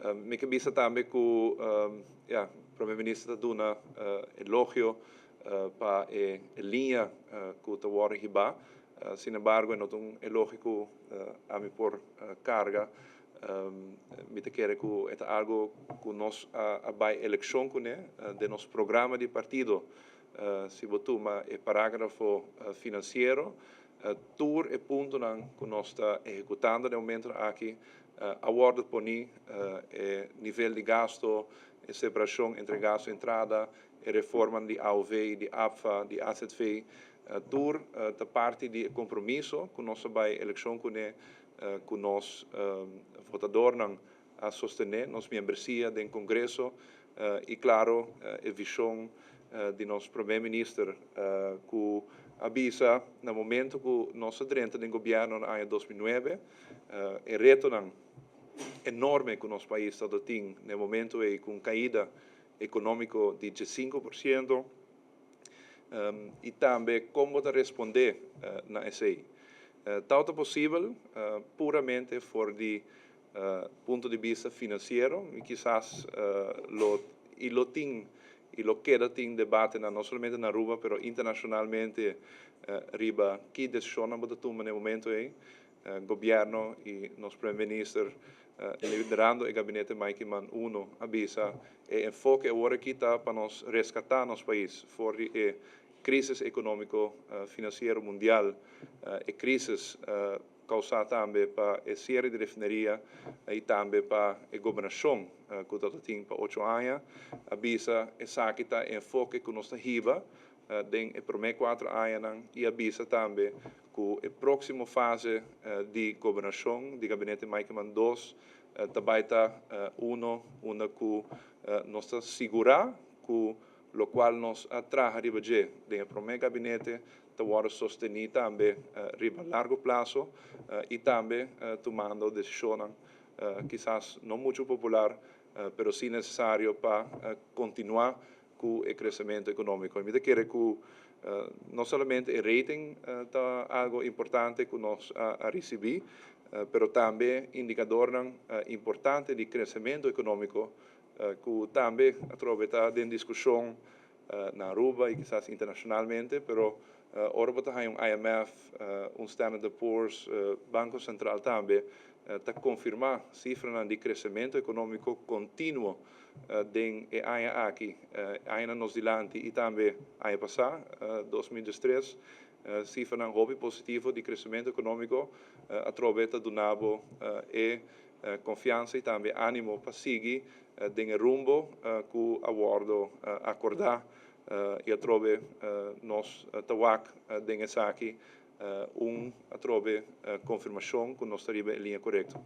Mi ke bisa tambe ku ya, Prome Minister ta duna elogio pa e liña ku ta wòrdu hibá. Sin embargo, e no ta un elogio ku ami por karga. Mi ta kere ku e ta algu ku nos a bai elekshon kuné den nos programa di partido. Si bo tuma e parágrafo finansiero, tur e puntonan ku nos ta ehekutando den e momentonan aki a wòrdu poní, e nivel di gasto, e separashon entre gasto i entrada, e reformanan di AOV, di APFA, di AZV, tur ta parti di e kompromiso ku nos a bai elekshon kuné, ku nos votadornan a sostené, nos miembresia den Kongreso i klaro e vishon di nos Prome Minister ku a bisa na momento ku nos a drenta den gobièrnu na aña 2009, e retonan enorme ku nos pais tabata tin na e momento ei ku un kaida ekonómiko di 15% i tambe kon bo ta respondé na esei. Tabata posibel puramente for di punto di bista finansiero i kisas lo i lo tin i lo keda tin debatenan no solamente na Aruba pero internashonalmente riba ki desishonnan bo ta tuma na e momento ei. Gobierno i nos Prome Minister liderando e gabinete Mike Eman I a bisa e enfoke awor aki ta pa nos reskatá nos pais for di e krisis ekonómiko finansiero mundial, e krisis kausá tambe pa e siere di refineria i tambe pa e gobernashon ku ta tin pa 8 aña. A bisa esaki ta e enfoke ku nos ta hiba den e promé 4 añanan i a bisa tambe ku e próksimo fase di gobernashon di gabinete Mike Eman II ta bai ta uno unda ku nos ta sigurá ku lokual nos a traha riba dje den e promé gabinete ta wòrdu sostení tambe riba largo plaso i tambe tumando desishonnan kisas no muchu popular, pero sí nesesario pa kontinuá ku e kresementu ekonómiko. I mi ta kere ku no solamente e rating ta algu importante ku nos a risibí, pero tambe indikadornan importante di kresementu ekonómiko ku tambe atrobe ta den diskushon na Aruba i kisas internashonalmente, pero ora bo ta haña un IMF, un Standard Poor's, Banko Sentral tambe ta konfirmá sifranan di kresementu ekonómiko kontinuo den e aña aki, añanan nos dilanti i tambe aña pasá, 2013, sifranan hopi positivo di kresementu ekonómiko, atrobe ta duna bo e konfiansa i tambe ánimo pa sigui den e rumbo ku a wòrdu akordá i atrobe nos ta wak den esaki un atrobe konfirmashon ku nos ta riba e liña korekto.